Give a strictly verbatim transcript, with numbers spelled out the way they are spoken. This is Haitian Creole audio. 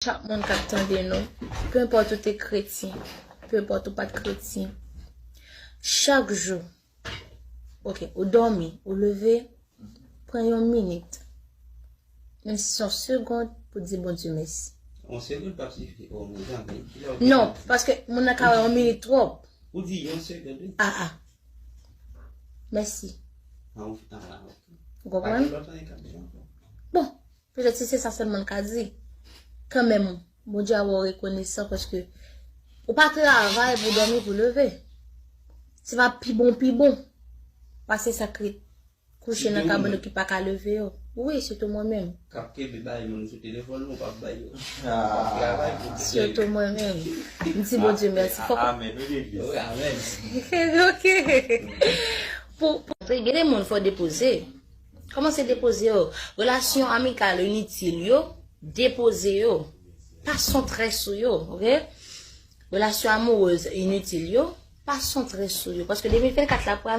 Chak moun k ap tande nou, pe enpòt ou te kretyen, pe enpòt ou pa t kretyen, chak jou, ok, ou dòmi, ou leve, pran yon minit, menm si se yon segond, pou di Bondye mèsi. Yon segond p ap sifi. Oh, mon zanmi, kilè w te... Non, paske moun nan ka wè yon minit twòp. Ou di yon segond, wi. Ah, ah. Mèsi. Ah, ou, ah, ah, ok. Ou konprann? Pa gen lòt anyen k ap di ankò. Bon, petèt si se sa sèlman l ka di. Kanmenm, Bondye a wè w rekonesan paske ou pa travay pou dòmi, pou leve. Se pa pi bon, pi bon. Pase sa k ret kouche nan kab yo ki pa ka leve yo. Wi, sitou mwen menm. K ap kenbe bay moun sou telefòn, ou p ap bay yo. W ap travay pou... Sitou mwen menm. M di Bondye mèsi. Fòk... Amèn, wi, legliz. Wi, amèn. Ok. Pou, pou, gen de moun fò depoze. Kòmanse depoze yo. Relasyon amikal initil yo, depoze yo. Pa santre sou yo, ok? Relasyon amourez initil yo, pa santre sou yo. Paske de mil vennkat la pral